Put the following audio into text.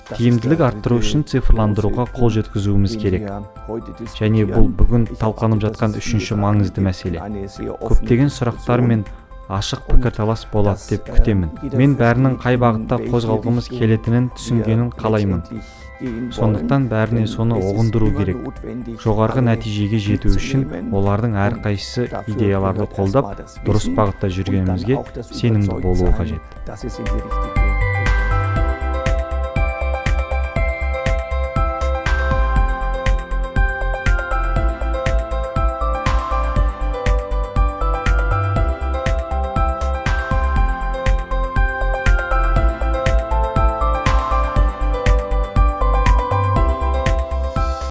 Тиімділік арттыру үшін цифрландыруға қол жеткізуіміз керек. Және бұл бүгін талқыланып жатқан үшінші маңызды мәселе. Көптеген сұрақтар мен ашық пікірталас болады деп күтемін. Мен бәрінің қай бағытта қозғалғымыз келетінін түсінгенін қалаймын. Сондықтан бәріне соны ұғындыру керек. Жоғарғы нәтижеге жету үшін олардың әрқайсысы идеяларды қолдап, дұрыс бағытта жүргенімізге сенімді болуы қажет. Dass es in die richtige